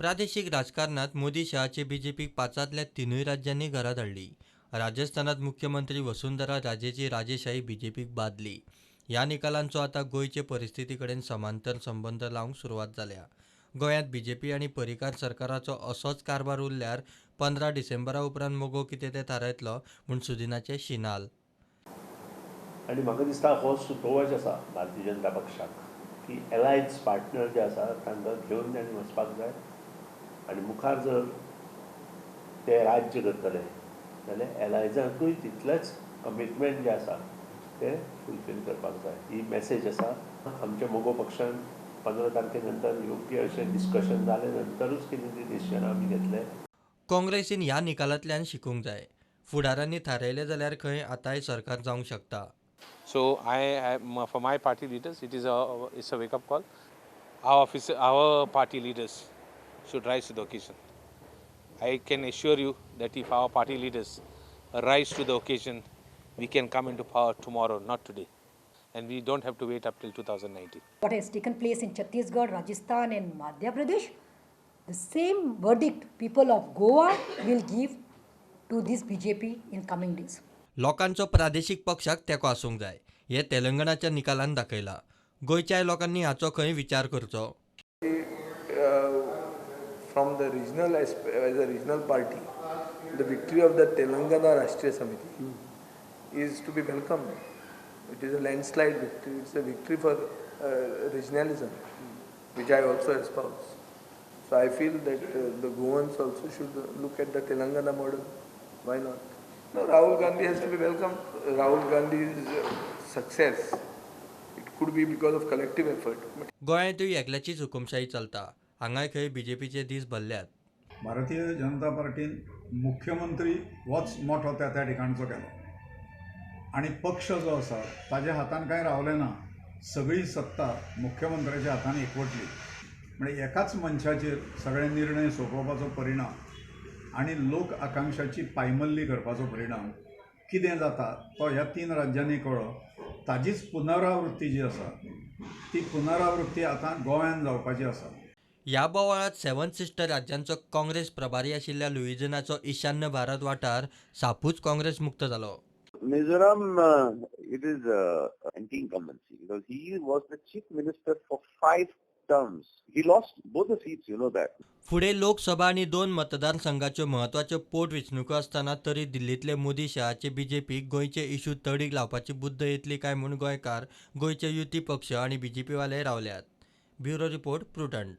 प्रादेशीक राजकारणात मोदी शहाचे बीजेपीक 5तांतल्या 3 राज्यांनी घरा धाडली. राजस्थानात मुख्यमंत्री वसुंधरा राजेची राजेशाही बीजेपीक बादली. ह्या निकालांचो आतां गोंयचे परिस्थिती कडेन समांतर संबंद लावंक सुरवात जाल्या. गोंयांत बीजेपी आनी परिकार सरकाराचो असोच कारभार उरल्यार 15 डिसेंबरा उपरांत मगो कितें तें थारायतलो म्हूण सुदिनाचे शिनाल. आनी म्हाका दिसता हो सुतोवाच आसा भारतीय जनता पक्षाक की एलायन्स पार्टनर जे आसा तांकां घेवन तांणी वचपाक जाय आनी मुखार जर ते राज्य करतले जाल्यार एलायन्साकूय तितलेंच कमिटमेंट जें आसा तें फुलफील करपाक जाय. ही मॅसेज आसा. आमच्या मगो पक्षान 15 तारखे नंतर योग्य अशें डिस्कशन जाले नंतरूच कितें तें डिसिजन आमी घेतले. काँग्रेसीन ह्या निकालांतल्यान शिकूंक जाय. फुडारांनी थारायलें जाल्यार खंय आतांय सरकार जावंक शकता. So I am, for my party leaders, it's a wake up call. Our office, our party leaders should rise to the occasion. I can assure you that if our party leaders rise to the occasion, we can come into power tomorrow, not today. And we don't have to wait up till 2019. What has taken place in Chhattisgarh, Rajasthan and Madhya Pradesh, the same verdict people of Goa will give to this BJP in coming days. लोकांचो प्रादेशीक पक्षाक तेंको आसूंक जाय हें तेलंगणाच्या निकालान दाखयलां. गोंयच्याय लोकांनी हाचो खंय विचार करचो. From the regional as a regional party, the victory of the Telangana Rashtriya Samiti is to be welcomed. It is a landslide victory. It's a victory for regionalism, which I also espouse. So I feel that the Goans also should look at the Telangana model. Why not? No, Rahul Gandhi has to be welcomed. Rahul Gandhi's success, it could be because of collective effort. गोंयांतूय एकल्याचीच हुकुमशाही चलता. हांगाय खंय बीजेपीचे दीस भरल्यात. भारतीय जनता पार्टीन मुख्यमंत्री होच मोठो त्या त्या ठिकाणचो केलो आनी पक्ष जो आसा ताज्या हातान कांय रावलें ना. सगळी सत्ता मुख्यमंत्र्याच्या हातान एकवटली. म्हणजे एकाच मनशाचेर सगळे निर्णय सोंपोवपाचो परिणाम आनी लोक आकांक्षाची पायमल्ली करपाचो परिणाम कितें जाता तो ह्या 3 राज्यांनी कळ्ळो. ताजीच पुनरावृत्ती जी आसा ती पुनरावृत्ती आतां गोंयांत जावपाची आसा. ह्या बोवाळांत 7 सिस्टर राज्यांचो काँग्रेस प्रभारी आशिल्ल्या लुईझिनाचो ईशान्य भारत वाठार सापूच काँग्रेस मुक्त जालो. Mizoram, it is anti-incumbency because he was the chief minister for 5 terms. He lost both the seats, you know that. फुडें लोकसभा आनी 2 मतदारसंघाच्यो म्हत्वाच्यो पोटवेंचणुको आसतना तरी दिल्लींतले मोदी शहाचे बीजेपीक गोंयचे इशू तडीक लावपाची बुद्द येतली काय म्हूण गोंयकार, गोंयचे युती पक्ष आनी बीजेपीवाले रावल्यात. Bureau report, Prudent.